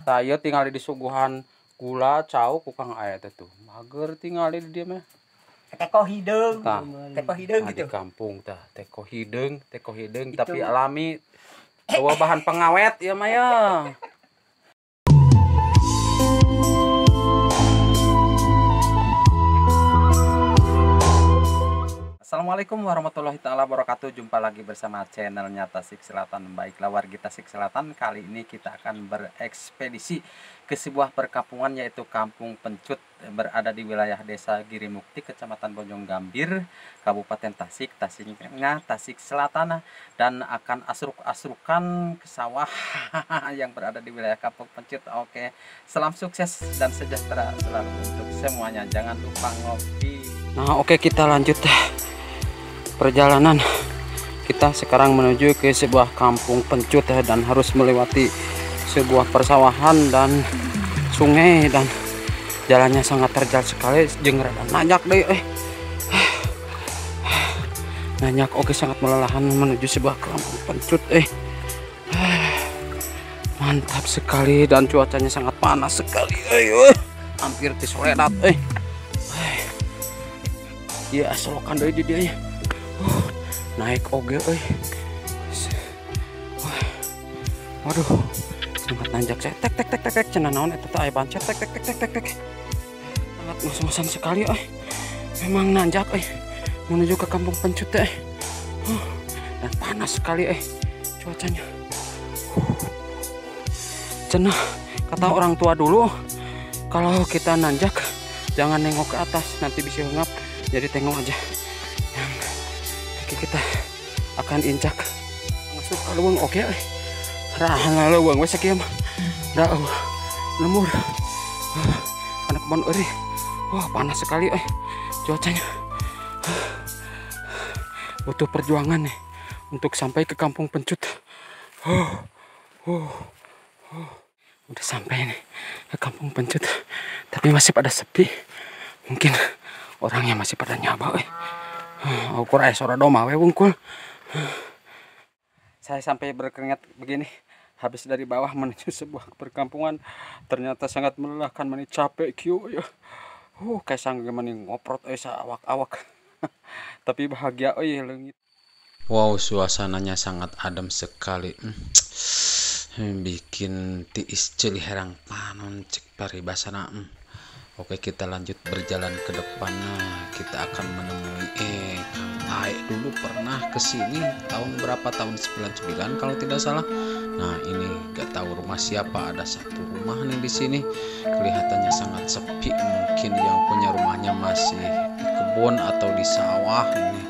Tah ieu tingali disuguhan gula cau ku Kang Ae teh tuh. Mager tingali di dieu mah. Teko hideung. Teko hideung gitu. Di kampung tah teko hideung tapi alami. Bawa bahan pengawet ieu mah ya. Assalamualaikum warahmatullahi taala wabarakatuh. Jumpa lagi bersama channelnya Tasik Selatan. Baiklah wargi Tasik Selatan, kali ini kita akan berekspedisi ke sebuah perkampungan, yaitu Kampung Pencut, berada di wilayah Desa Girimukti, Kecamatan Bojonggambir, Kabupaten Tasik, Tasiknya Tasik Selatan, dan akan asruk-asrukan ke sawah yang berada di wilayah Kampung Pencut. Oke, salam sukses dan sejahtera selalu untuk semuanya. Jangan lupa ngopi. Nah, oke, kita lanjut perjalanan kita sekarang menuju ke sebuah kampung Pencut ya, dan harus melewati sebuah persawahan dan sungai, dan jalannya sangat terjal sekali, jeung rada nanjak deh, nanjak. Oke, sangat melelahkan menuju sebuah kampung Pencut, mantap sekali, dan cuacanya sangat panas sekali, hampir disoledat, ya selokan deh di dia. Naik oge, waduh, sangat nanjak saya. Tek tek tek tek tek, cenah naon eta teh aya bancet, tek tek tek tek tek tek. Sangat ngos-ngosan sekali, memang nanjak, menuju ke Kampung Pencut teh. Dan panas sekali, cuacanya. Cenah kata orang tua dulu, kalau kita nanjak jangan nengok ke atas, nanti bisa ngap. Jadi tengok aja yang kaki kita akan injak masuk ke leuweung. Oke, rahan leuweung we sakieu mah. Da lemur. Kana kebon euy. Wah, panas sekali cuacanya. Butuh perjuangan nih untuk sampai ke Kampung Pencut. Udah sampai nih ke Kampung Pencut, tapi masih pada sepi. Mungkin orangnya masih pada nyaba, ukur aya sora doma we wungkul. Saya sampai berkeringat begini habis dari bawah menuju sebuah perkampungan, ternyata sangat melelahkan, meni capek kieu ya. Kayak sanggeus meni ngoprot euy saawak-awak. Tapi bahagia euy leungit. Wow, suasananya sangat adem sekali. Bikin tiis ceuli herang panon cek paribasana. Oke, kita lanjut berjalan ke depan. Nah, kita akan menemui Kang Ae dulu pernah ke sini tahun berapa, tahun 99 kalau tidak salah. Nah, ini gak tahu rumah siapa, ada satu rumah nih di sini. Kelihatannya sangat sepi, mungkin yang punya rumahnya masih di kebun atau di sawah ini.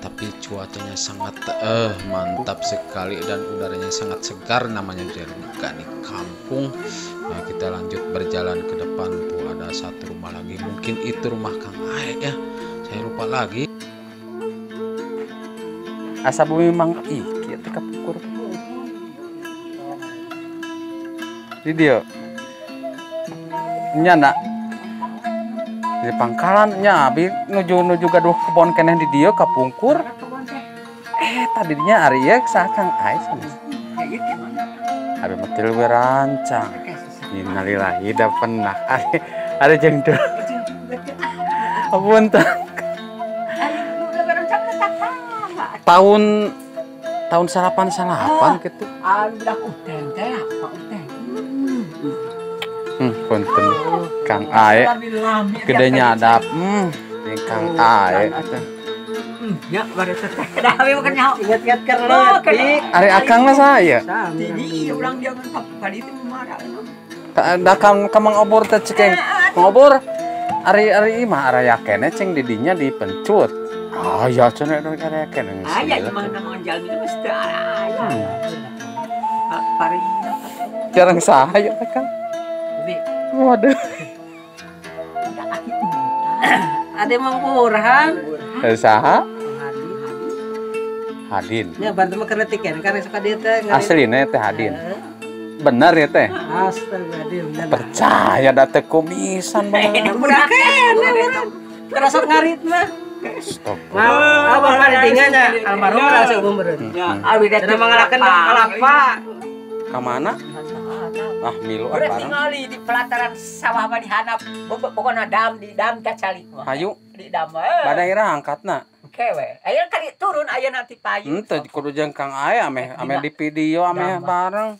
Tapi cuacanya sangat mantap sekali dan udaranya sangat segar, namanya juga di kampung. Nah, kita lanjut berjalan ke depan, tuh ada satu rumah lagi, mungkin itu rumah Kang Ae ya, saya lupa lagi. Asa bumi mang ih kieu teh kapungkur. Di dieu nya nak di pangkalan nya abi nuju gaduh kebon keneh di dieu kapungkur. Tadinya ari ieu saha Kang Ae sanes. Abi mah tilu we rancang. Innalillahi da penah. Ari jeung teu. Apunten. Tahun 88 gitu. Anu budak uten teh, Pak Uten. Punten Kang Ae. Gedenya adap. Jeung Kang Ae teh. Ya, baru teh. Da abi mah nyaho. Ingat-ingat keur leutik. Ari akang mah saha? Di urang dia mah ka ditu marah. Da ka Mang Obor teh cekeng. Mang Obor ari ari imah araya keneh ceng di dinya di Pencut. Ah ya cenah araya keneh. Aya imah na jalmi mah teu araya. Pari. Jarang saha ya teh Kang. Waduh. Ada Mang Burhan. Saha? Hadin. Ya bantu mah keur tiken kan suka dia teh. Asline teh Hadin. Benar ya teh? Astaga, percaya da teh kumisan banget. Budak keneh. Terasa ngarit mah. Stop. Abah mah ditinggalnya almarhum rasa umum beureun. Ya, abi teh mangalakeun kalapa. Ka mana? Ah milu ah Urang bareng. Tingali di pelataran sawah mah di handap, pokona dam di dam cacalik mah. Hayu. Di dam mah. Bada ira angkatna. Kewe. Aya kali turun aya nanti payung. Henteu kudu jeung Kang Ae ameh ameh di video ameh bareng.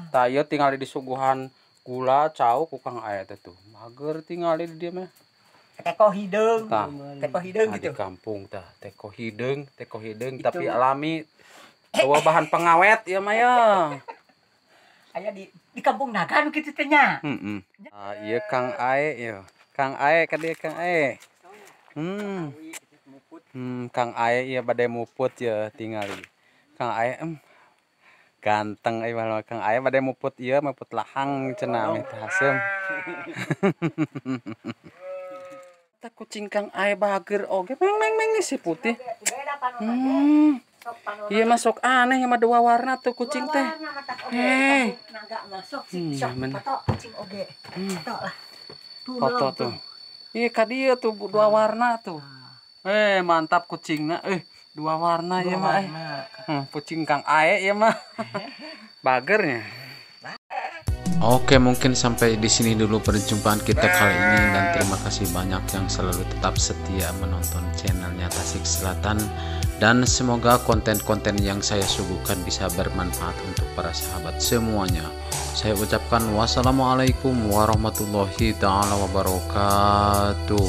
Tah ieu tingali disuguhan gula cau ku Kang Ae teh tuh. Mager tingali di dieu mah. Teko hideung. Tah. Teko hideung Nah, gitu. di kampung tah teko hideung tapi alami. Bawa bahan pengawet ieu mah ya. Aya di kampung Naga nu kitu teh nya. Heeh. Ah ieu Kang Ae ieu. Kang Ae ka dieu Kang Ae. Kang Ae ieu bade muput ya tingali. Kang Ae ganteng euy mah Kang Ae bade muput ieu muput lahang cenah meh teh haseum. Tah kucing Kang Ae bager oge meng meng meng si putih. Iya masuk aneh ya mah dua warna tuh kucing teh. Hei. Naga masuk sih sok foto kucing oge. Foto lah. Foto tuh. Iya ka dieu tuh dua warna tuh. Mantap kucingna. Dua warna ya mah. Kucing Kang Ae ya mah. Bagernya. Oke, mungkin sampai di sini dulu perjumpaan kita kali ini dan terima kasih banyak yang selalu tetap setia menonton channelnya Tasik Selatan dan semoga konten-konten yang saya suguhkan bisa bermanfaat untuk para sahabat semuanya. Saya ucapkan wassalamualaikum warahmatullahi taala wabarakatuh.